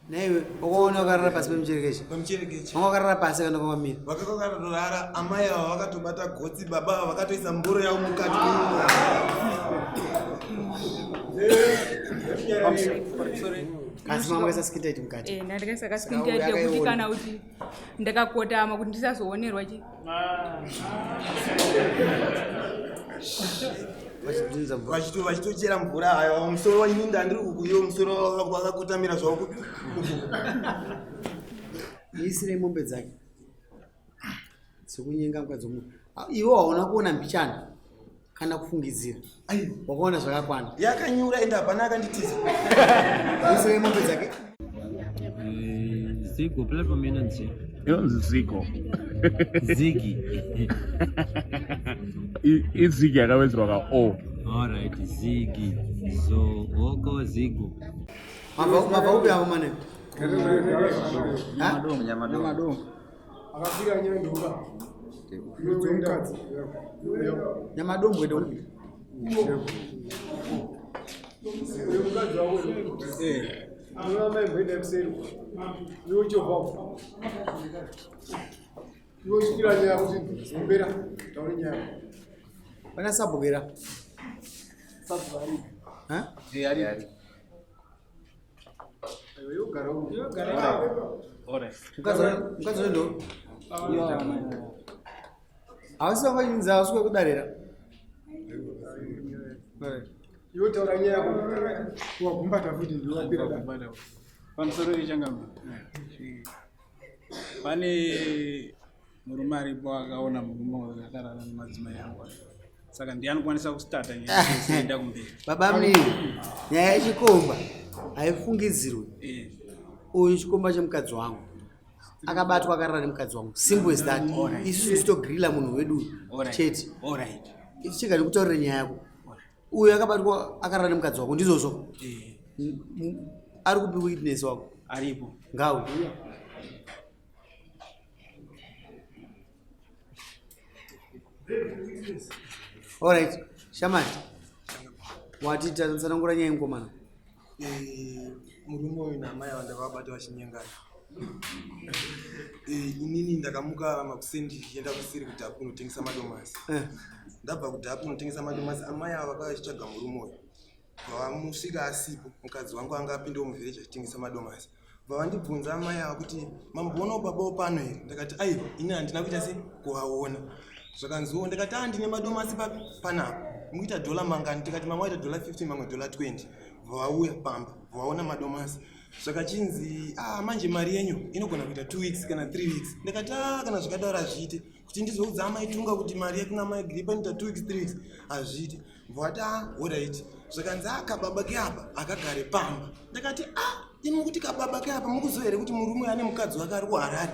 Naiwe wakaona wakarara pasi pemucherekeche. Pamucherekeche. Wanga wakarara pasi kana wakamira. Vakakarara amai ava vakatobata gotsi baba ava vakatoisa mboro yavo mukati. Asi mama kaisa skin tight mukati. Eh, ndandikaisa ka skin tight yekuti kana kuti ndakakotama kuti ndisazoonerwa chi. Vachitochera mvura ayo musoro ini ndandiri uku iwo musoro wakakotamira zvavo kupi. Isire mombe dzake. Sekunyenga mukadzi womunhu. Iwe hauna kuona mbichana kana kufungidzira. Wakaona zvakakwana. Yakanyura ende hapana akanditiza. Isire mombe dzake. Eh, Zigo platform inonzi Inonzi Zigo. Zigi. Izigi yakawedzerwa ka O. All right, Zigi. So woko Zigo. Mabva upi avo mane? Ha? Nyamadongo. Akafika nyenduka. Mukadzi. Nyamadombo edo. Uyu mukadzi wako. Eh. Unoona mai mboenda kuseri. Iwe uchobva. Iwe uchikira nyaya kuti zombera taure nyaya. Pana sabhukira. Ha? Mukadzi wendo. Hausi vanga hausi kwekudarira. Iwe taura nyaya yako. Wagumbata futi ndiwe wapira da. Pamusoro yechangama. Pane murume aripo akaona murume uyu akarara nemadzimai angu aya. Saka ndiye anokwanisa kustata nyaya yese kumberi. Baba mnini, nyaya yechikomba haifungidzirwe. Eh. Uyu chikomba chemukadzi wangu akabatwa akarara nemukadzi wangu. Simple as that. Isusu titogrilla munhu wedu chete. Alright. Chega ndikutaurire nyaya yako. Uyu akabatwa akarara nemukadzi wako ndizvozvo. Eh. Ari kupi witness wako? Aripo. Ngawe. Alright, Shamani. Wati tatsanangura nyaya yemukomana. Eh, murume uyu naamai ava ndakavabata vachinyengana. Eh, inini ndakamuka makuseni ndichienda kusiri kudhapu kunotengesa madomasi. Eh. Ndabva kudhapu kunotengesa madomasi, amai ava vakauya vachitsvaga murume uyu. Vamusvika asipo, mukadzi wangu anga apindawo muvhireji achitengesa madomasi. Vavandibvunza amai ava kuti mamboonawo babawo pano here? Ndakati aiwa, ini handina kuita se kuvaona. Zvakanziwo ndakati ah ndine madomasi papi panapa. Mukuita dhola mangani? Tikati mamwe aita dhola 15 mamwe dhola 20. Vauya pamba, vaona madomasi. Zvakachinzi ah manje mari yenyu inogona kuita 2 weeks kana 3 weeks. Ndakati ah kana zvakadaro hazviite. Kuti ndizoudza amai Tunga kuti mari yekuna mai Gripa inoita 2 weeks 3 weeks hazviite. Vati ah alright. Zvakanzi ah kababa keapa akagare pamba. Ndakati ah imi mukuti kababa keapa mukuziva here kuti murume ane mukadzi wake ari kuHarare.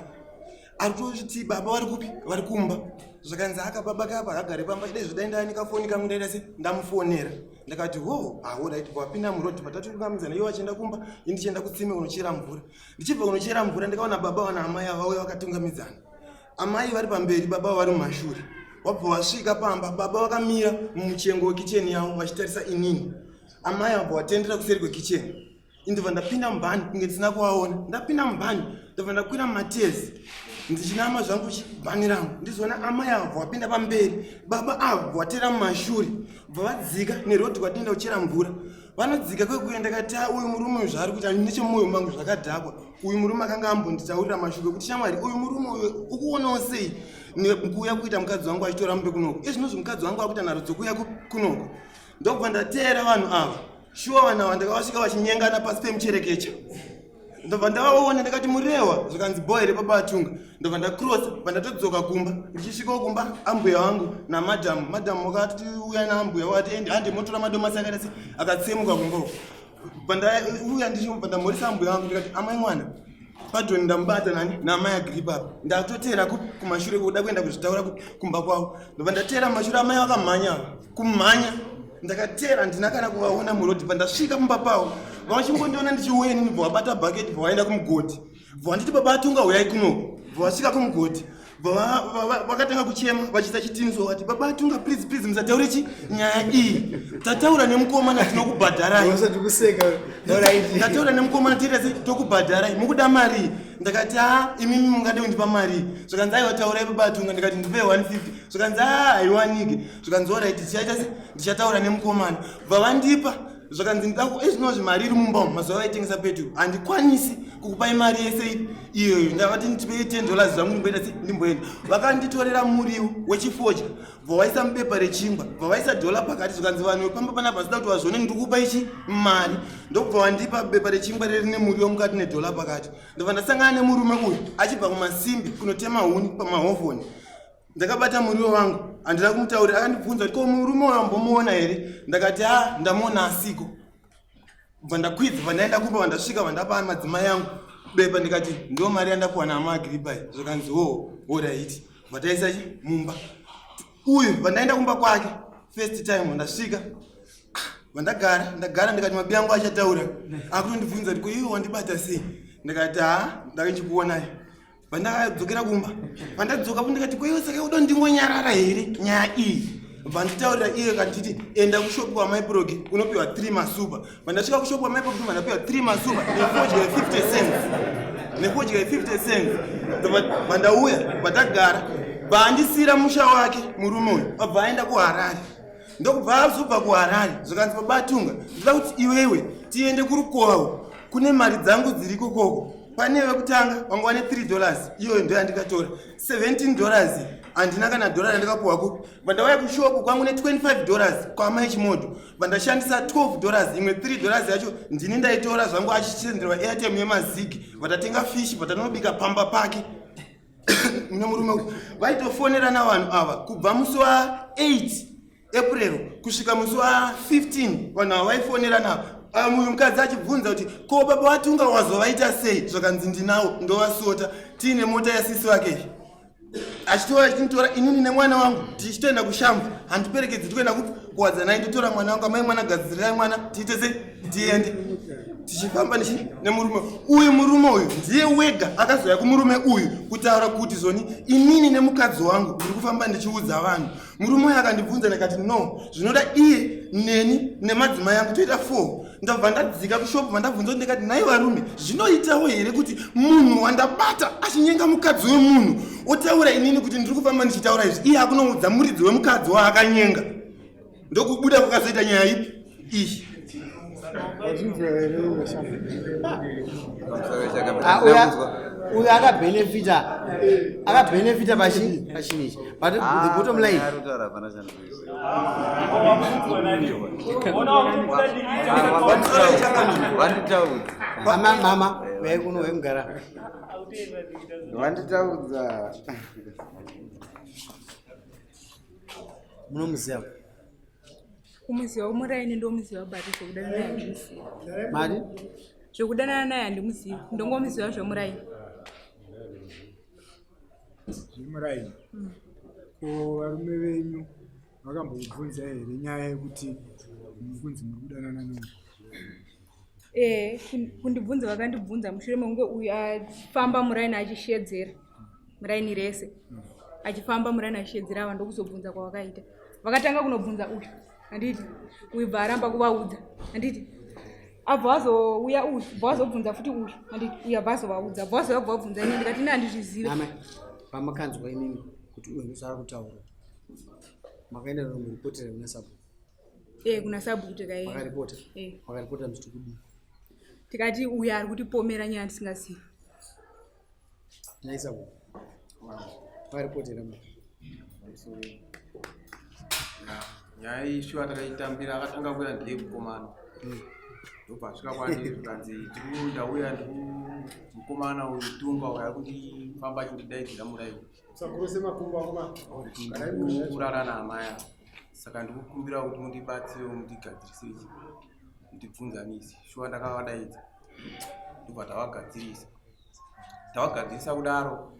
Ari kutoti baba vari kupi? Vari kumba. Zvakanzi ah kababa keapa akagare pamba dai zvodai ndanika foni kangu ndaita se ndamufonera. Ndakati ho ah alright vapinda muroad patatotungamidza ivo vachienda kumba ini ndichienda kutsime kunochera mvura. Ndichibva kunochera mvura ndikaona baba vana amai ava vauya vakatungamidzana. Amai vari pamberi, baba vari mumashure. Wabva wasvika pamba, baba vakamira mumuchengo wekicheni yavo vachitarisa inini. Amai vabva watendera kuseri kwekicheni. Ndobva ndapinda mubhani kunge ndisina kuvaona. Ndapinda mubhani, ndobva ndakwira mumatezi. Ndichinama zvangu bhani rangu. Ndizoona amai ava bva vapinda pamberi, baba ava bva vatera mumashure. Bva vadzika nerodhi kwatinoenda kuchera mvura. Vanodzika kwekuenda ndakati ah, uyu murume uyu zvaari kuita nechemumoyo mangu zvakadhakwa. Uyu murume akanga ambonditaurira mashoko ekuti shamwari uyu murume uyu ukuonawo sei kuuya kuita mukadzi wangu achitora mumbe kunoko. Izvinozvi mukadzi wangu akuita nharo dzokuuya kunoko. Ndokubva ndateera vanhu ava. Shuwa vanhu ava ndakavasvika vachinyengana pasi pemucherekecha. Ndobva ndavaona ndakati murewa zvikanzi bho here baba atunga. Ndobva ndacross bva ndatodzoka kumba. Ndichisvikawo kumba ambuya wangu namadam. Madam vakati uya naambuya vakati ende hande motora madomasi akaita se akatsemuka kumba uko. Bva ndauya ndichibva ndamhoresa ambuya wangu ndikati amai mwana Pardon ndamubata nani naamai Agripa apa. Ndatoteera kupi kumashure kuda kuenda kuzvitaura kumba kwavo. Ndobva ndateera mumashure amai vakamhanya kumhanya. Ndakateera ndina kana kuvaona muroad bva ndasvika mumba pavo. Vachingondiona ndichiuya inini bva vabata bucket bva vaenda kumugodhi. Bva vanditi baba atunga huyai kunoko. Bva vasvika kumugodhi. Vakatanga kuchema vachiisa chitinso vati baba tunga please please musataure chi nyaya iyi tataura nemukomana tinokubhadharai tataura nemukomana tiita sei tokubhadharai mukuda mari ndakati a imimi mungade kundipa mari zvikanzi aiwa taurai baba tunga ndikati ndipe 150 zvikanzi a haiwanike zvikanzi orit tichaita se ndichataura nemukomana bva vandipa zvakanzi ndida ezvinozvi mari iri mumba umu mazuva vaitengesa petro handikwanisi kukupai mari yese iyoyo ndavati ndipei 10 dollars zvangu ndimboita se ndimboenda vakanditorera muriwo wechifodya bva waisa mubepa rechingwa bva waisa dhola pakati zvikanzi vanhu vepamba panapa vasida kuti vazvione ndikupa ichi mari ndokubva wandipa bepa rechingwa riri nemuriwo mukati nedhola pakati ndobva ndasangana nemurume uyu achibva kumasimbi kunotema huni pamahovhoni ndakabata muriwo wangu handina kumutaurira akandibvunza kuti ko murume uyo ambomuona here ndakati a ndamuona asiko bva ndakwidza bva ndaenda kumba vandasvika vandapa madzimai angu bepa ndikati ndo mari yandapuwa naamaagiripa zvakanzi wo woraiti bva taisa chi mumba uyu vandaenda kumba kwake first time ndasvika vandagara ndagara ndikati mabi angu achataura akutondibvunza kuti ko iwe wandibata sei ndikati ha ndakanchikuonai vandakadzokera kumba vandadzoka ndikati ko iwe saka uda ndingonyarara here nyaya iyi vanditaurira iye kanditi enda kushopu kwamaiprogi unopiwa 3 masupa vandasvika kushopu kwamaiprogi vandapiwa 3 masupa nefodya ye50 cents nefodya ye50 cents vandauya vandagara vandisiira musha wake murume uyu abva aenda kuharare ndokubva azobva kuharare zvakanzi baba tunga ndoda kuti iwewe tiende kurukovawo kune mari dzangu dziriko koko pane vekutanga vanga vane 3 dollars iyoyo ndo yandikatora 17 dollars handina kana dhora randikapuwa kupi vandauya kushopu kwangu ne 25 dollars kwamai chimoto vandashandisa 12 dollars imwe 3 dollars yacho ndini ndaitora zvangu achichenderwa airtime yemazigi vatatenga fish vatanobika pamba pake nemurume uyu vaitofonerana vanhu ava kubva musi wa 8 april kusvika musi wa 15 vanhu ava vaifonerana ah, uyu mukadzi achibvunza kuti ko baba vatunga wazovaita sei zvakanzi ndinawo ndovasota tiine mota yasisi vake achitora achinitora inini nemwana wangu tichitoenda kushamva handiperekedzi tikuenda kupi kuwadzanai ndotora mwana wangu amai mwana gadzirirai mwana tiite sei tiende tichifamba nechi nemurume uyu murume uyu ndiye wega akazouya kumurume uyu kutaura kuti zoni inini nemukadzi wangu ndiri kufamba ndichiudza vanhu murume uyu akandibvunza ndikati no zvinoda iye neni nemadzimai angu toita four ndabva ndadzika kushopu vandabvunza kuti ndikati nhai varume zvinoitawo here kuti munhu wandabata achinyenga mukadzi wemunhu otaura inini kuti ndiri kufamba ndichitaura izvi iye akunoudza muridzi wemukadzi waakanyenga ndokubuda kwakazoita nyaya ipi iyi Ah, uyo akabhenefita akabhenefita pachi pachini ichi but the bottom line mama mama uyai kuno uyai mugara vanditaudza munomuziva Kumuziva womuraini ndomuziva but zvekudanana naye handimuzivi. Mari? Zvekudanana naye handimuzivi. Ndongomuziva zvemuraini. Zvemuraini. Ko varume venyu vakambokubvunza here nyaya yekuti mukunzi muri kudanana nemunhu? Eh, kundibvunza vakandibvunza mushure mekunge uyu afamba muraini achishedzera muraini rese achifamba muraini achishedzera ava ndokuzobvunza kwavakaita vakatanga kunobvunza uyu handiti uyu bva aramba kuvaudza handiti abva azouya uyu bva azobvunza futi uyu handiti uyu abva azovaudza bva azouya bva vabvunza ini ndikati ini handizvizive pamakanzwa imimi kuti uyu ndozvaari kutaura makaenda nomuripotera kuna sabhuku Eh, kuna sabhuku tikaenda. Makaripota? Eh. Makaripota muchiti kudii? Tikati uyu ari kutipomera nyaya tisingazivi. Nhai sabhuku. Makaripotera mu. Nyaya iyi shuwa takaitambira akatanga kuuya ndiye mukomana. Ndobva asvika kwandiri zvikanzi ndauya mukomana uyu Tunga uyu ari kundifamba achindidaidzira muraini. Musaguruse makumbo akoma. Kurara naamai ava. Saka ndikukumbira kuti mundibatsire mundigadzirise ichi mundibvunzanise. Shuwa ndakavadaidza ndobva tavagadzirisa. Tavagadzirisa kudaro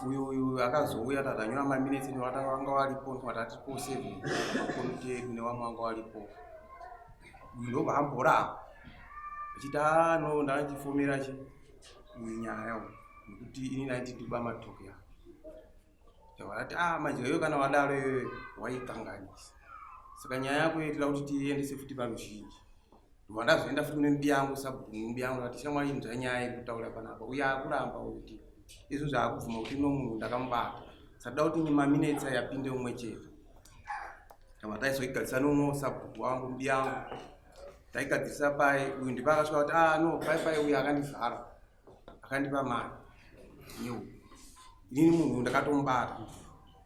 uyu uyu akazouya tatanyora maminitsi nevanga varipo ndobva tatipo seven makomiti edu nevamwe vanga varipo. Uyu ndobva amboramba achiti ah no ndanga ndichifomera chi uyu nyaya uyu nekuti ini ndaiti ndikuba matoki aya. Ndakati ah manje iwe kana wadaro iwewe waikanganisa. Saka nyaya yako iyo tinoda kuti tiiendese futi paruzhinji. Ndobva ndazoenda futi kune mbi yangu sabhuku mbi yangu ndakati shamwari inzwa nyaya iri kutaura panapa uye akuramba kuti izvo zvaakubvuma kuti no munhu ndakamubata. Saka toda kuti maminetsi aya apinde umwe chete. Ndabva taizoigadzisa neumwe sabhuku wangu mbi yangu. Taigadzirisa pai uyu ndipaakasvika kuti ah no pai pai uyu akandivhara. Akandipa mari. New. Inini munhu ndakatomubata.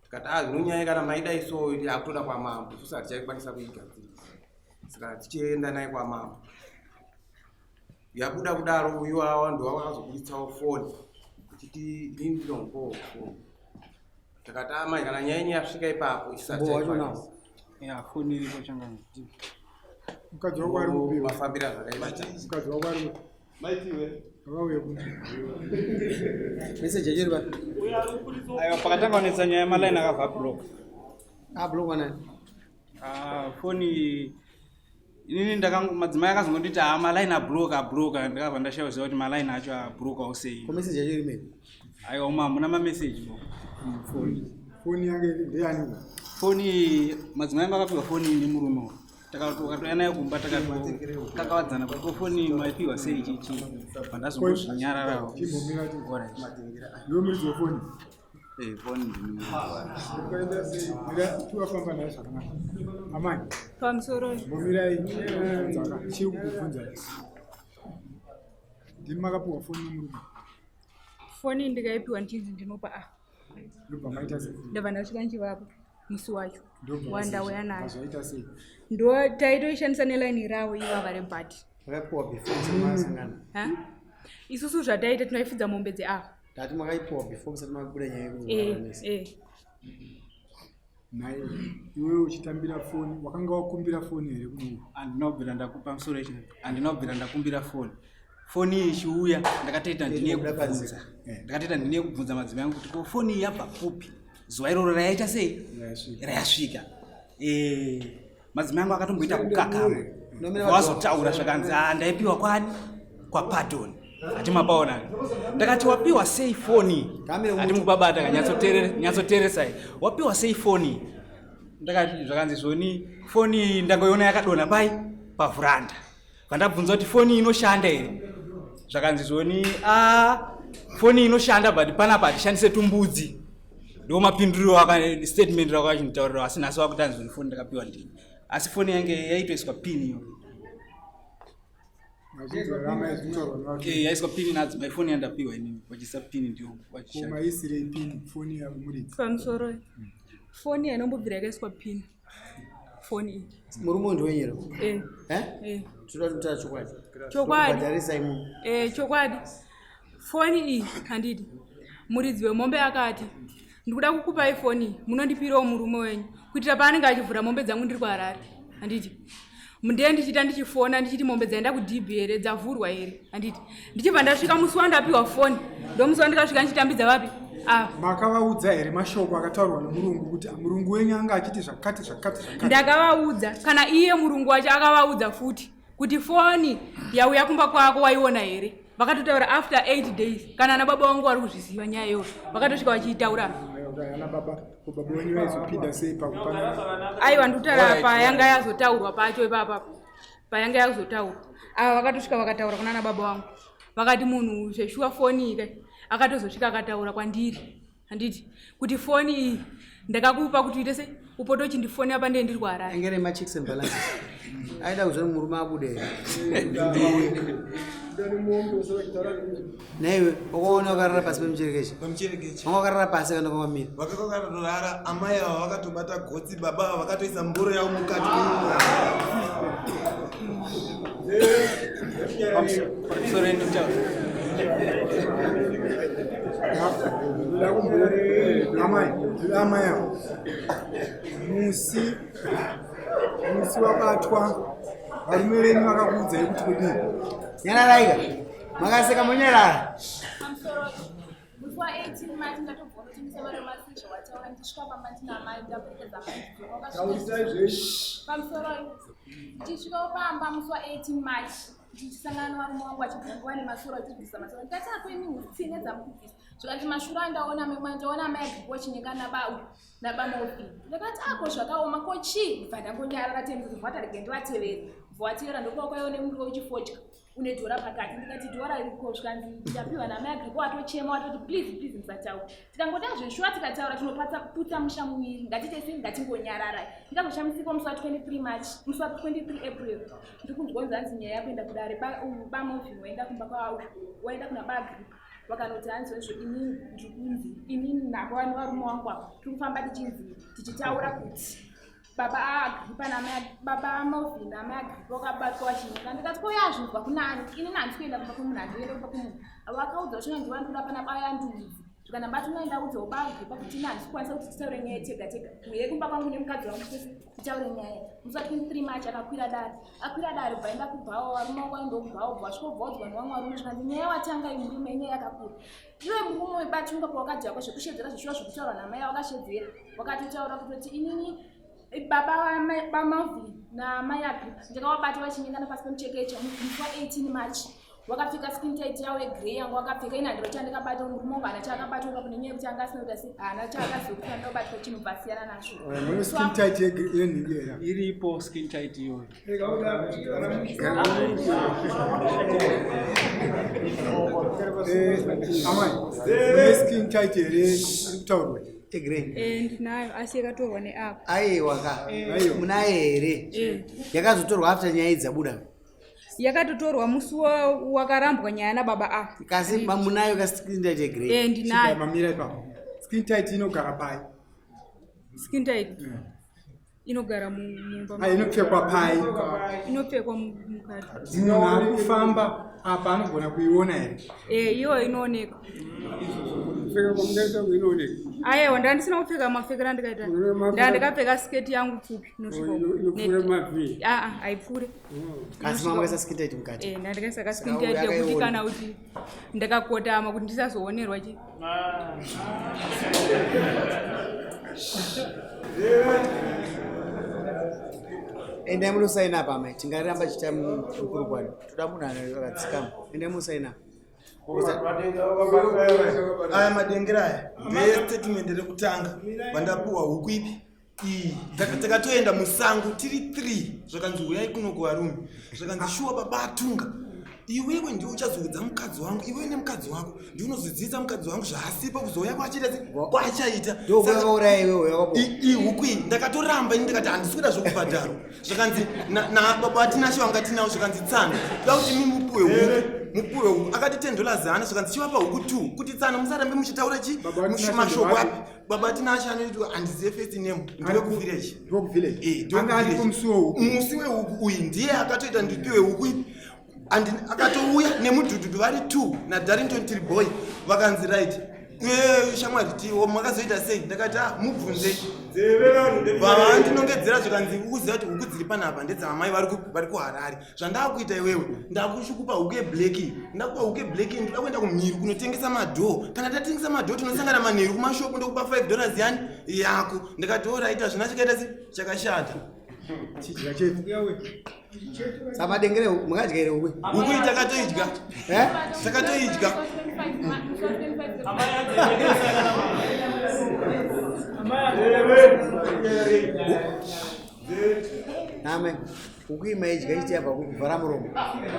Tikati ah zvino nyaya kana maidai so yakutoda kwamambo isusu hatichaikwanisa kuigadzirisa. Saka tichienda naye kwamambo. Yabuda kudaro uyu awa ndo wakazoburitsawo foni achiti inini ndinomupawo foni. Takati amai kana nyaya yenyu yasvika ipapo isu hatichaikwanisa. Ya foni iripo changani. Mukadzi wako ari kupi? Mafambira zvakaita. Mukadzi wako ari kupi? Maitiwe. Vakauya kuno. Message yacho iri pa. Aiwa pakatanga kunetsa nyaya yemalaini akabva ablock. Ablockwa nani? Ah, foni inini ndakango madzimai akazongonditi ah malaini ablock ablock ndakabva ndashaya kuziva kuti malaini acho ablock sei. Ko message yacho iri mei? Aiwa uma hamuna mameseji mo. Foni. Foni yake ndeyani? Foni madzimai angu akapiwa foni nemurume uyu. Takatouya nayo kumba takawadzana kuti ko foni maipiwa sei chichi. Pandazongozvinyararawo. Chimbomira tu. Iwe muridzi wefoni. Eh, foni ndini muridzi wayo. Ukaenda sei? Mira tiwafamba naye zvakanaka. Amai. Pamusoro. Mbomirai dzaka. Chiri kukubvunza. Ndimi makapiwa foni nemurume. Foni ndikaipiwa ndichinzi ndinopa ah. Ndobva maita sei? Ndabva ndasvika ndichivapa musi wacho. Ndobva Wandauya nayo. Zvaita sei? Ndo taitoishandisa nelaini ravo ivava rebhati. Makapiwa before musati masangana. Ha? Isusu zvataita tinoifudza mombe dzeava. Ndati makaipiwa before musati mabuda nyaya Eh, yekuzoranisa. eh. Nhai iwewe uchitambira foni wakanga wakumbira foni here kuno? Handina kubvira ndakupa musoro ichi. Handina kubvira ndakumbira foni. Foni iyi ichiuya ndakatoita ndine yekubvunza. Ndakatoita ndine yekubvunza madzimai angu kuti ko foni iyi yabva kupi? Zuva iroro rayaita sei? Rayasvika. Eh, madzimai angu akatomboita kukakama. Wazotaura zvakanzi ah ndaipiwa kwani? KwaPardon. Hati mapaona. Ndakati wapiwa sei foni? Hati mukubabata nyatsoteeresai. Wapiwa sei foni? Ndakati zvakanzi zvoni foni ndangoiona yakadonha pai pavhuranda. Vandabvunza kuti foni inoshanda here? Zvakanzi zvoni ah foni inoshanda but panapa hatishandise tumbudzi. Ndo mapinduriro aka statement rako achinditaurira asi nhasi wakuti anzi zvoni foni ndakapiwa ndini. Asi foni yange yaitoiswa pin iyo. Eh, yaiswa pin nadzimai foni yandapiwa inini vachiisa pin ndiyo vachishandisa. Maisirei pin foni yakumuridzi. Pamusoro. Foni yainombobvira yakaiswa pin. Foni iyi. Murume uyu ndowenyero. Eh. Eh? Eh. Tinoda kutaura chokwadi. Chokwadi. Kubhadharisa imomo. Eh, chokwadi. Foni iyi handidi. Muridzi wemombe akati ndikuda kukupai foni iyi munondipirawo murume wenyu kuitira paanenge achivhura mombe dzangu ndiri kuHarare handiti ndiye ndichiita ndichifona ndichiti mombe dzaenda kudhibhi here dzavhurwa here handiti ndichibva ndasvika musi wandapiwa foni ndomusi wandikasvika ndichitambidza vapi ava Makavaudza here mashoko akataurwa nemurungu kuti murungu wenyu anga achiti zvakati zvakati zvakati. ndakavaudza kana iye murungu wacho akavaudza futi kuti foni yauya kumba kwako waiona here vakatotaura after 8 days kana ana baba vangu vari kuzviziva nyaya iyoyo vakatosvika vachiitaura Aiwa, ana baba ko baba wenyu vaizopinda sei pakupana aiwa ndikutaura payanga yazotaurwa pacho ipapa payanga yazotaurwa ava vakatosvika vakataura kuna ana baba vangu vakati munhu zveshuwa foni ike akatozosvika akataura kwandiri handiti kuti foni iyi ndakakupa kuti uite sei upote uchindifonera pandee ndiri kuHarare Angere ma checks and balances. Aida kuzoti murume abude here. Naiwe wakaona wakarara pasi pemucherekeche. Pamucherekeche. Wanga wakarara pasi kana wakamira. Vakakarara amai ava vakatobata gotsi baba ava vakatoisa mboro yavo mukati. Pamusoro nditaura. Amai, amai avo. Musi musi wabatwa varume venyu vakakuudzai kuti kudii? Nyararaika. Makaseka monyarara. Pamusoro musi wa18 March ndatobva kunotengesa madomasi zvawataura ndichisvika pamba ndina mai ndaperekedza mai Taurisai zveshe. Pamusoro ndichisvikawo pamba musi wa18 March Ndichisangana nevarume vangu vachibvunguva nemasoro vachibvisa masoro. Ndikati ako imi hutsinye dzamukubvisa. Zvikanzi mashura andaona memwe andaona amai Agripa vachinyenga nabau nabamofi. Ndakati ako zvakaoma ko chii? Bva ndangonyarara tenzi kubva tarege ndivatevere. Bva vatevera ndokwakaiona nemuriwo uchifodya. Une dhora pakati. Ndikati dhora iriko zvikanzi ndapiwa namai Agripa watochema watoti please please musataura. Tikangoda zveshuwa tikataura tinopatsa putsa musha muviri. Ngatiite sei ngatingonyarara. Ndikazoshamisika musi wa 23 March, musi wa 23 April. Ndikunzwa kunzi hanzi nyaya yakuenda kudare ba uyu ba Melvin waenda kumba kwa uyu waenda kuna ba Agripa. Vakanoti hanzi izvo inini ndiri kunzi inini navo varume wangu ava tiri kufamba tichinzi tichitaura kuti baba Agripa namai baba Melvin namai Agripa vakabatwa vachinyenga. Ndikati ko yazvinzwa kunani? Inini handisi kuenda kumba kwemunhu, handiende kumba kwemunhu. Vakaudza kuti ndiva ndikuda pana baya ndudzi. Zvikanzi mbatuna ndaudzawo ba Agripa kuti ini handisi kukwanisa kuti titaure nyaya tega tega. Uye kumba kwangu nemukadzi wangu tese titaure nyaya. Musi wa 23 March akakwira dare. Akwira dare bva aenda kubhawa varume vangu vaenda kubhawa bva vasvikobvaudzwa nevamwe varume zvikanzi nyaya watanga iyi murume inyaya yakakura. Iwe murume webatunga pawakadhakwa zvekushedzera zveshuwa zvekutaura namai wakashedzera. Wakatotaura kutoti inini baba vaMalvin namai Agripa ndakavabata vachinyengana pasi pemuchekecha musi wa 18 March. Wakapfeka skin tight yawo yegrey yangu wakapfeka ini handiro chandakabata murume wangu haana chaakabata ipapo nenyaya yekuti anga asina kuita sei haana chaakaziva kuti anobatwa chinhu bva asiyana nazvo. Mune skin tight yenhingi here? Iripo skin tight iyoyo. Amai, mune skin tight here iri kutaurwa? Egrey. Ndinayo asi yakatorwa neapp. Aiwa ka. Aiwa. Munayo here? Yakazotorwa after nyaya idzi dzabuda. Yakatotorwa musi wakarambwa nyaya nababa A. Kasi munayo ka skin tight yegrey? Ndinayo. Mamira ipapo. Skin tight inogara pai? Skin tight inogara mumba. Ah, inopfekwa pai? Inopfekwa mukati. Munhu ari kufamba apa anogona kuiona here? Iyo inooneka. Kupfeka kwamungaita inooneka. Aiwa, ndandisina kupfeka mapfekero andikaita. Ndandikapfeka sketi yangu pfupi inosvika uku. Inopfuura mabvi. Ah, ah, haipfuure. Kasi makaisa skin tight mukati. Ndandikaisa ka skin Saka tight yekuti yakaiona. kana kuti ndakakotama kuti ndisazoonerwa chi. Endai munosaina apa amai, tingaramba chiita mukurukwani. Toda munhu akadzikama. Endai munosaina. Aya madengera aya ndestatement rekutanga vandapuwa huku ipi iyi. Takatoenda musango tiri 3 zvakanzi huyai kuno kuvarume. Zvakanzi shuwa baba atunga iwewe ndiwe uchazoudza mukadzi wangu, iwewe nemukadzi wako ndiwe unozodzidzisa mukadzi wangu zvaasipo kuzouya kwachiita kwachaita. Ndokuvauraya iwewe wakapo. Ihuku iyi ndakatoramba ini ndikati handisi kuda zvokubhadharwa. Zvakanzi nababa Tinashe wanga tinawo zvakanzi tsano toda kuti mi mupuwe huku, mupuwe huku. Akati $10 zana zvakanzi chivapa huku 2 kuti tsano musarambe muchitaura chi mashoko api. Baba Tinashe anoitwa handizive first name, ndiwe kuvillage. Ndiwe kuvillage. Ndiwe Anga aripo kuvillage. musi wehuku. Musi wehuku uyu ndiye akatoita ndipiwe huku ipi. Akatouya nemudhudhudhu vari 2 naDarrington Tiriboy vakanzi right. Shamwari tiwo makazoita sei? Ndakati mubvunze. Vandinongedzera zvikanzi ukuziva kuti huku dziri panapa ndedzamai vari kuHarare. Zvandakuita iwewe ndakushukupa huku yeblack iyi. Ndakupa huku yeblack iyi ndoda kuenda kumhiri kunotengesa madhoo. Kana tatengesa madhoo tinosangana manheru kumashopu ndokupa $5 yani yako. Ndakati alright hazvina chakaita sei chakashata. Chidya chetu. Samadengere makadya here huku? Huku iyi takatoidya. Takatoidya. Name, huku iyi maidya ichiti yabva kuvhara muromo.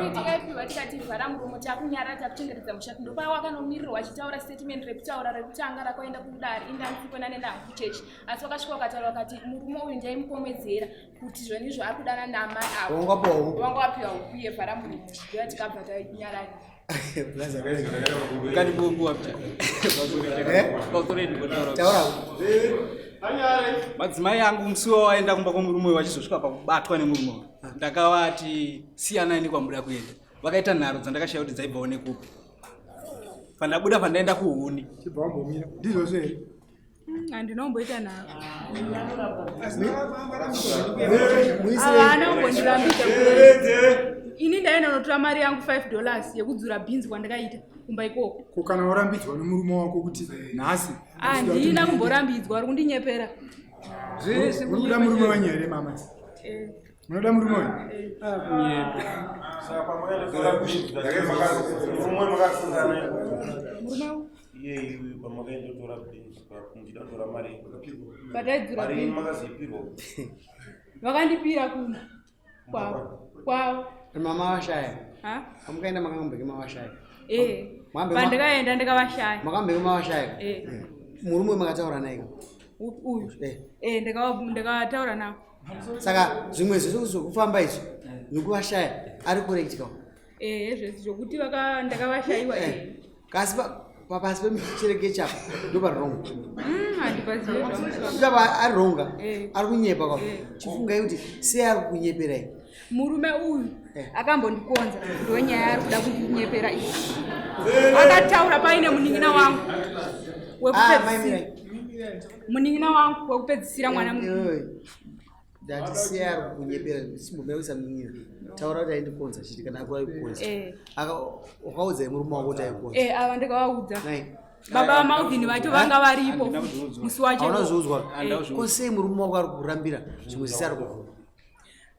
Uye takaipiwa tikati vhara muromo takunyara takuchengetedza musha. Ndopawakanamirirwa achitaura statement rekutaura rekutanga rakaenda kudare indanisikwena nenhangu kuchechi. Asi wakasvika wakataura wakati murume uyu ndaimupomedzera kuti zvonizvo ari kudana namai avo. Wanga wapiwa huku. Wanga wapiwa huku yevhara muromo. Ndoya tikabva tanyarara. Taura. Madzimai angu musi wawaenda kumba kwemurume uyu vachizosvika pakubatwa nemurume uyu. Ndakavati siyanai nekwamuda kuenda. Vakaita nharo dzandakashaya kuti dzaibvawo nekupi. Pandabuda pandaenda kuhuni. Chibva wambomira. Ndizvozvo here? Handinomboita nharo. Muisire. Havana kumbondirambidza kuenda. Ini ndaenda kunotora mari yangu $5 yekudzura bhinzi kwandakaita kumba ikoko. Ko kana warambidzwa nemurume wako kuti nhasi Handina kumborambidzwa, uri kundinyepera. Uri kuda murume wenyu here mama? Munoda murume uyu? Murume uyu Iye pamakaendotora muchida kutora mari. Pataidzura Mari bhinzi. makazoipirwa? Vakandipira kumba kwavo kwavo. Mama vashaya? Ha? Pamukaenda makambeke mavashaya? Eh. Mwambe Pandakaenda ndakavashaya. Makambeke mavashaya? Eh. Murume uyu makataura naye ka? Uyu? Eh. Eh, ndakataura navo. Saka zvimwe zvese zvokufamba izvi nekuvashaya ari correct ka? Eh, zvese zvokuti ndakavashayiwa eh. Kasi pasi pemucherekecha apa ndo pari wrong. Handipazive zvangu. Ipapa ari wrong ka? Eh. Ari kunyepa ka? Eh. Chifungai kuti sei ari kunyeperai? Murume uyu akambondikonza, ndonyaya yaari kuda kundinyepera iyi. Akataura paine munin'ina wangu Ah, wekupedzisira, munin'ina wangu wekupedzisira mwana. Ndati sei ari kunyepera, simbomira kuisa munin'ina. Taura kuti aindikonza chiti kana akuda kukonza. Eh. Wakaudzai murume wako kuti aikonza? Eh, ava ndakavaudza. Nai. Baba vaMalvin vacho vanga varipo musi wacho. Hauna kuzviudzwa? Eh. Ko sei murume wako ari kurambira zvimwe zvese ari kubvuma?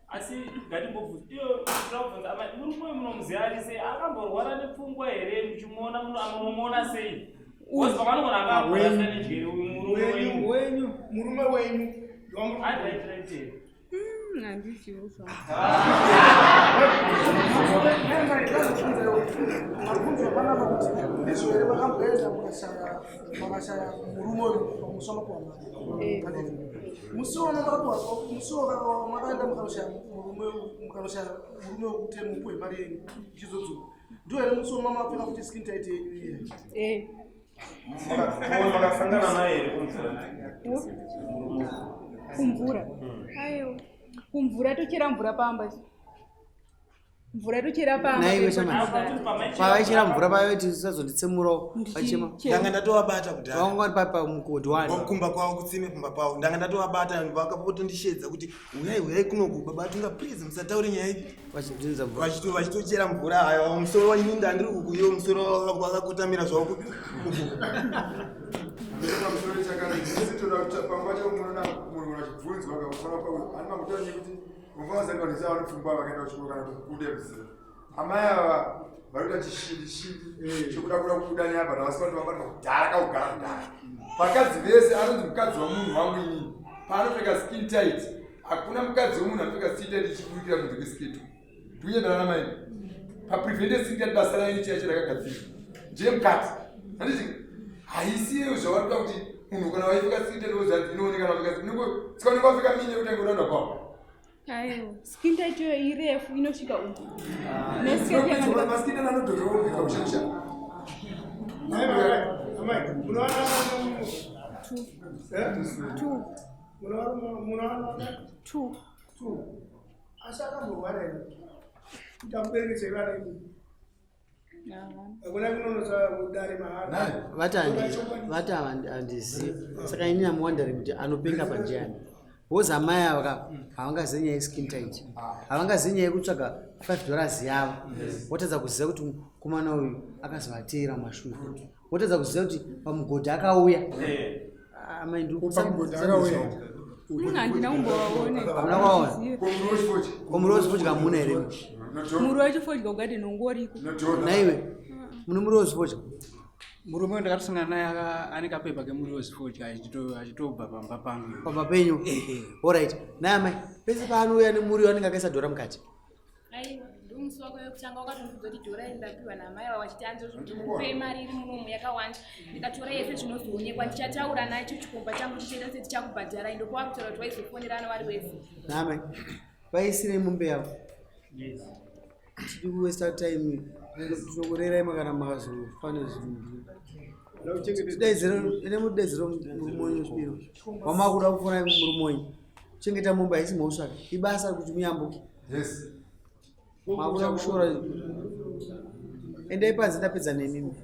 Asi ngatimbobvunza iyo, tinoda kubvunza amai, murume uyu munomuziva ari sei? Akamborwara nepfungwa here? Muchimuona munomuona sei? Because pavanogona akakurasa nejeri uyu murume wenyu. Wenyu, murume wenyu. Ari right, right here. Handizivi zvangu. Mabvunzo apanapa kuti ndizvo here vakamboenda mukashaya murume uyu pamusi wamapuwa mari? Musi wamakapuwa, musi wamakaenda mukanoshaya murume, mukanoshaya murume wekuti mupuwe mari yenyu ichizodzoka, ndiwo here musi wamamapfeka kuti skin tight yenyu iye? Eh. Makasangana naye here kumvura? Kumvura? Aiwa, kumvura tochera mvura pamba isu. Mvura tochera pamba. Naiwe shamani, pavaichera mvura pavaiti usazonditsemurawo vachema. Ndanga ndatovabata kudhara. Vanga vari pamugodhi wani? Kumba kwavo, kutsime pamba pavo. Ndanga ndatovabata, vakapotondishedza kuti uyai, uyai kunoku baba Tunga, please musataure nyaya iyi. Vachidzinza mvura. Vachitochera mvura. Haiwa, musoro waini ndandiri uku, iwo musoro wakakotamira zvavo uku. Pamusoro chakanzi pangwa chacho munoona munhu achibvunzwa kaufana ani makutaura kuti unofanira kuziva vanhu vane pfungwa vakaenda kuchikoro kana kubuda kuziva. Amai ava vari kuita chishindi shindi chokuda kuda kubuda nyaya, vanhu vasi vanhu vabatwa kudhara kakugara kudhara. Vakadzi vese anonzi mukadzi wamunhu wangu inini paanopfeka skin tight, hakuna mukadzi wemunhu anopfeka skin tight ichibudikira kunze kwesiketi. Tikunyembera namai paprevente skin tight, basa raini chaicho rakagadzirwa ndeyemukati, handiti? Haisiyo zvavari kuda kuti munhu kana waipfeka skin tight wozanzi inoonekana wapfeka, sika unenge wapfeka mini yekuti ange kwawo. Aiwa, skin tight iyoyo irefu, inosvika uku nesiketi Maskini anodhorwa kubika kushakusha. Amai, munowana? Two. Munowana? Two. Two. Asi akamborwara here kuti amuberekese vana imi? Hakuna kunonotsa kudare mahara. Vati handizivi. Saka inini am wondering kuti anopenga panjiyani, because amai ava ka havangazivi nyaya yeskin tight, havangazivi nyaya yekutsvaga $5 yavo. Wotadza kuziva kuti mukomana uyu akazovateera mumashure, wotadza kuziva kuti pamugodhi akauya. Amai. Pamugodhi akauya? Handina kumbovaona. Hamuna kuvaona? Ko muri wezvifodya hamuna here? Muri wechifodya ugati nongoriko. Naiwe, mune muri wezvifodya? Murume uyu ndakatosangana naye ane kapepa kemuriwo wezvifodya achitobva pamba pangu. Pamba penyu? Alright. Naye amai, pese paanouya nemuriwo anenge akaisa dhora mukati? Aiwa, ndomusi wako wekutanga wakatondiudza kuti dhora iri ndapiwa namai vavo, vachiti anzopei mari iri munomu yakawanda, ndikatora yese zvinozoonekwa, ndichataura nacho chikomba changu chichaita setichakubhadharai. Ndopawa kutaura kuti waizofonerana vari wese. Naamai, vaisirei mombe yavo. Tidi kuwesta time, tinokurerai kana makazofa nezvinhu. Ene mudaidziro murume wenyu chipiro wamakuda kufona murume wenyu. Chengeta mombe haisi mhosva, ibasa kuti muyambuke. Makuda kushora, endai panze, ndapedza nemimi.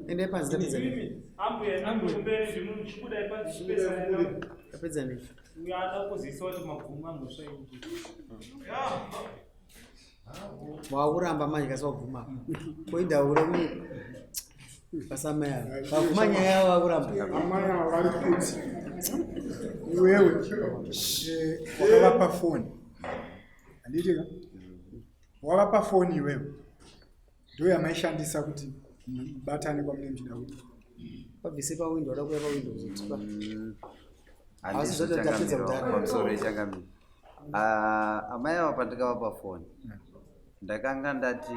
Endai panze, ndapedza nemi. Ambuya, kumberi ndimuchibudai panze, chipesa. Ndapedza nemi. Uyo ada kuzivisa kuti mabvuma mhosva iyi. Wakuramba manje, kasi wabvuma koindaura kune pasamai ava vabvuma nyaya yavo, vakuramba. Amai ava vari kuti Iwewe wakavapa foni handiti ka? Wavapa foni iwewe ndo yamaishandisa kuti mubatane kwamune muchida kuti Vabvise pawindo, vada kuuya pawindo kuzotipa. Handisi Asi zvati tapedza kudhara. Pamusoro ichangamira. Ah, amai ava pandikavapa foni ndakanga ndati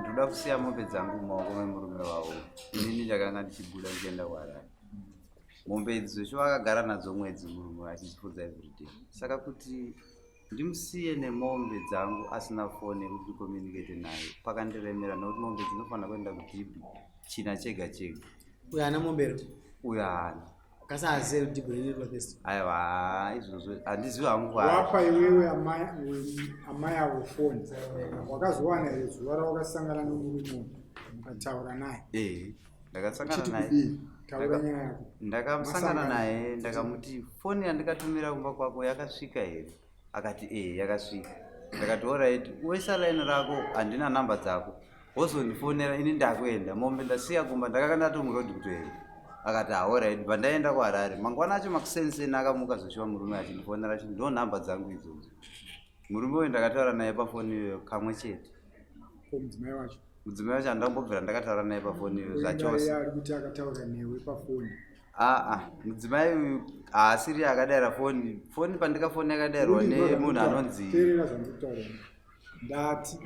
ndoda kusiya mombe dzangu mumaoko memurume wavo. Inini ndakanga ndichibuda ndichienda kuHarare. Mombe idzi zveshuwa akagara nadzo mwedzi murume achidzifudza everyday. Saka kuti ndimusiye nemombe dzangu asina foni yekuti ndicommunicate naye pakandiremera nekuti mombe dzinofanira kuenda kudhibhi china chega chega. Uyo haana mombe here? Uyo haana. Kasi haazive kuti dhibhi rinoitwa first. Aiwa izvozvo handizivi hangu kwaari. Wapa iwewe amai avo foni wakazowana here zuva rawakasangana nomurume uyu mukataura naye? Eh, ndakasangana Uchiti naye. kudii? Taura nyaya yako. Ndakasangana Masangana. naye ndakamuti foni yandikatumira kumba kwako yakasvika here? Akati eh yakasvika. Ndakati alright, uisa line rako handina namba dzako. Wozondifonera ini ndakuenda mombe ndasiya kumba ndakanga ndatomurodhi kutoenda. Akati ah alright, bva ndaenda kuHarare. Mangwana acho makuseni akamuka zvoshuwa murume achindifonera achiti ndo namba dzangu idzodzo. Murume uyu ndakataura naye pafoni iyoyo kamwe chete. Ko mudzimai wacho? Mudzimai wacho handambobvira ndakataura naye pafoni iyoyo zvachose. Ari kuti akataura newe pafoni. Aa, mudzimai uyu haasiri akadaira foni. Foni pandikafoni yakadairwa nemunhu anonzi Teerera zvandiri kutaura. Ndati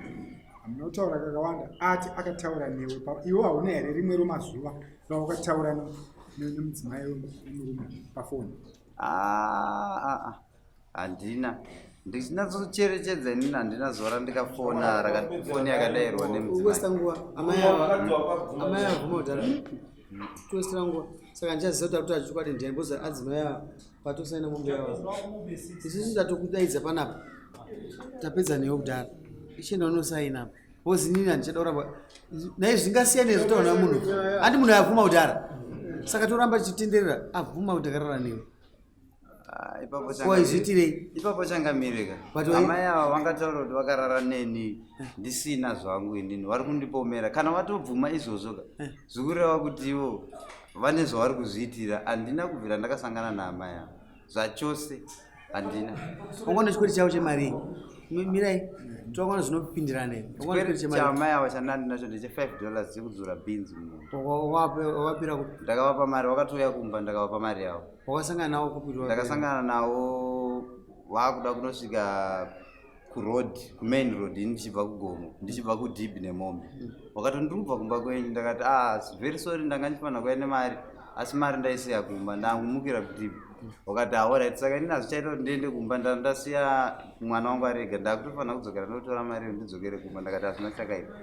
hamuna kutaura kakawanda ati akataura newe iwe hauna here rimwe romazuva rawakataura nemudzimai wemurume pafoni? Aa, handina. Ndichinatsocherechedza inini handina zuva randikafona foni yakadairwa nemudzimai. Kuwesta nguva amai ava amai ava bvuma kudhara. Kuwestera nguva. Saka ndichaziva kuti akuti achikwadi ndiani because adzimai ava patosaina mombe yavo. Isusu tatokudaidza panapa. Tapedza newe kudhara. Ichienda unosaina apa. Because inini handichada kuramba. Naye zvingasiyana izvo taona munhu. Handi munhu abvuma kudhara. Saka toramba tichitenderera abvuma kuti akarara newe. Ah, ipapo Ko izviitirei? Ipapo changamireka. But Amai ava vangataura kuti vakarara neni ndisina zvangu inini vari kundipomera. Kana vatobvuma izvozvo ka zvikureva kuti ivo vane zvavari kuzviitira. Handina kubvira ndakasangana naamai ava zvachose handina. Wangona chikweti chavo chemari. Mirai. Tokona zvinopindirana here. Wangona Chikwereti chikweti chemari. chaamai ava chandandinacho ndeche 5 dollars chekudzura bhinzi mumunda. Wakapira kupi? Ndakavapa mari vakatouya kumba ndakavapa mari yavo. Wakasangana navo kupi? Ndakasangana navo vakuda kunosvika kuroad kumain road ini ndichibva kugomo ndichibva kudhibhi nemombe. Wakati ndiri kubva kumba kwenyu ndakati ah very sorry ndanga ndichifanira kuuya nemari asi mari ndaisiya kumba ndangumukira kudhibhi. Wakati ah alright saka inini hazvichaita kuti ndiende kumba ndasiya mwana wangu ari ega ndakutofanira kudzokera ndotora mari iyo ndidzokere kumba ndakati hazvina chakaipa.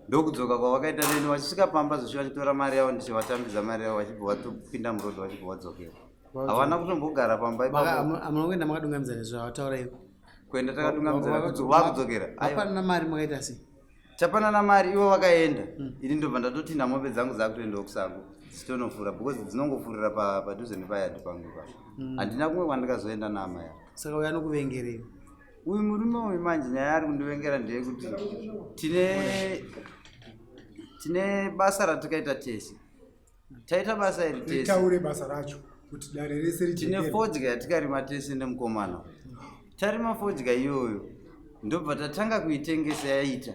Ndokudzoka kwavakaita neni vachisvika pamba zveshe vachitora mari yavo ndichivatambidza mari yavo vachibva vatopinda murodhi vachibva vadzokera. Havana kutombogara pamba ipapo. Hamuna kuenda makadungamidzana izvo avataura ivo. Kuenda takadungamidzana vakudzokera. Aiwa. Vapanana mari makaita sei? Tapanana mari ivo vakaenda. Ini ndobva ndatotinha mombe dzangu dzakutoendawo kusango dzichitonofura because dzinongofurira padhuze nepayadhi pangu ipapo. Handina kumwe kwandikazoenda naamai ava. Saka uyo anokuvengerei? Uyu murume uyu manje nyaya yaari kundivengera ndeyekuti tine basa ratikaita tese. Taita basa iri tese. Ritaure basa racho kuti dare rese Tine rijekerwe. fodya yatikarima tese nemukomana. Tarima fodya iyoyo ndobva tatanga kuitengesa yaita.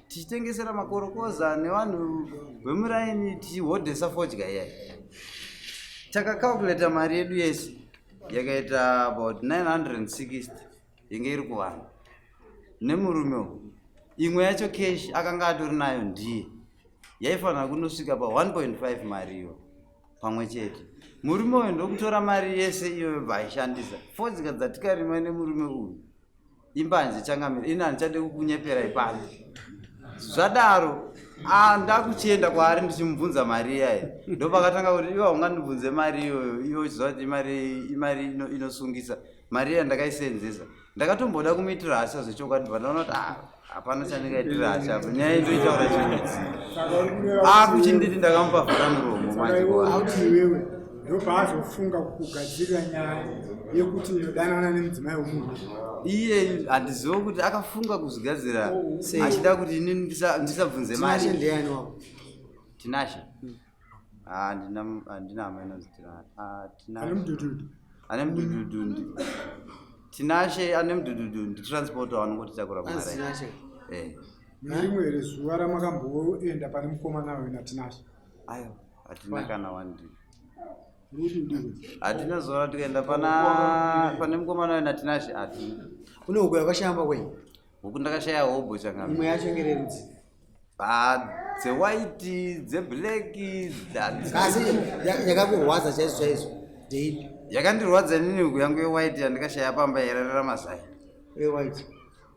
Tichitengesera makorokoza nevanhu vemuraini tichihodhesa fodya iyai. Takakalkuleta mari yedu yese yakaita about 960 inge iri kuvanhu nemurume uyu. Imwe yacho cash akanga atori nayo ndiye yaifanira kunosvika pa 1.5 mari iyo pamwe chete. Murume uyu ndokutora mari yese iyoyo bva aishandisa. Fodya dzatikarima nemurume uyu imbanje changamire ini handichade kukunyeperai pano. Zvadaro ndakuchienda kwaari ndichimubvunza mari iyayi ndopakatanga kuti iwe haungandibvunze mari iyoyo iwe uchiziva kuti imari inosungisa mari iya ndakaisenzesa. Ndakatomboda kumuitira hasha zvechokwadi but ndaona kuti hapana chandingaitira hasha apa nyaya iyi ndoitaura chinhu. Saka uri kureva kuti Akuchinditi ndakamupa vhara muromo Saka manje iwe kwaari. kuti iwewe ndopaazofunga kugadzirira nyaya yekuti unodanana nemudzimai wemunhu. Iye handizivi kuti akafunga kuzvigadzira Sei? achida kuti inini ndisabvunze mari. Tinashe ndiani wako? Tinashe? Ah, handina hama inonzi Tinashe. Ah, Tinashe. Ane mudhudhudhu. Ane mudhudhudhu Tinashe ane mudhudhudhu nditransport waanongotitakura Anzi Tinashe. Eh. Nerimwe here zuva ramakamboenda pane mukomana uyu naTinashe? Ayo, hatina kana one day. Hatina zuva ratikaenda pana pane mukomana uyu naTinashe hatina. Une huku yakashamba kwenyu? Huku ndakashaya hobho changami. Imwe yacho ngere rudzi. Ah, dzewaiti dzeblack Kasi yakakurwadza chaizvo chaizvo ndeipi? Yakandirwadza inini huku yangu yewaiti yandikashaya pamba yairarira mazai. Yewhite.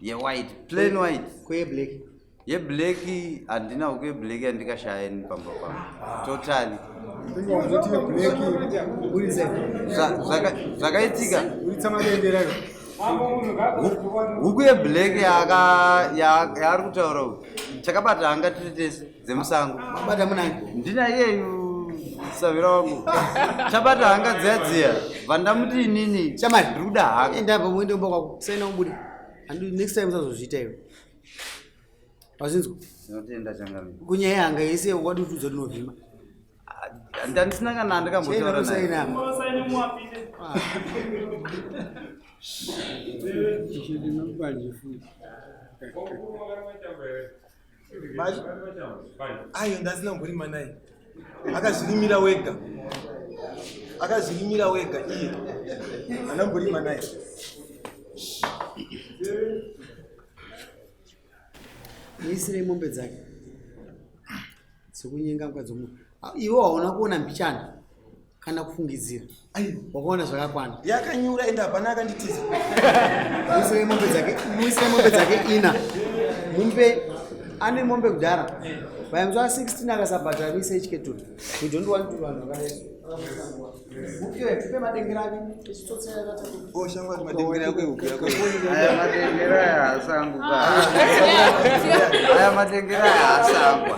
Yewhite, plain white. Ko yeblack? Yeblack handina huku yeblack yandikashaya ini pamba pangu. Totally. Zvakaitika. Huku yeblack yaari kutaura uyu chakabata hanga tiri tese dzemusango. Mabata munani? Ndina iyeyu savira wangu. Chabata hanga dziya dziya. Vandamuti inini. Shamari. Ndiri kuda hanga. Enda apa muende kumba kwako. Saina ubude. Handi next time usazozviita iwe. Wazvinzwa? Tinotenda changamire. Kunyaya yehanga yese wadi kutiudza kuti unovhima. Ndandisina kana andikambotaura naye. Saina. Ayo ndasina kumborima naye akazvirimira wega akazvirimira wega iye handina kumborima naye. Muisirei mombe dzake dzekunyenga mukadzi womunhu. Ah, iwe hauna kuona mbichana kana kufungidzira, wakaona zvakakwana. Yakanyura ende hapana akanditiza. Muisirei mombe dzake, muisirei mombe dzake ina mumbe ane mombe kudhara by musi wa 16 akasabhadhara muisei chiketuru. We don't want to vanhu vakadai. Mupiwe tupe madengera ake Oh, shamwari, madengera ako ehuku yako. Aya madengera aya hasangu ka. Aya madengera aya hasangwa.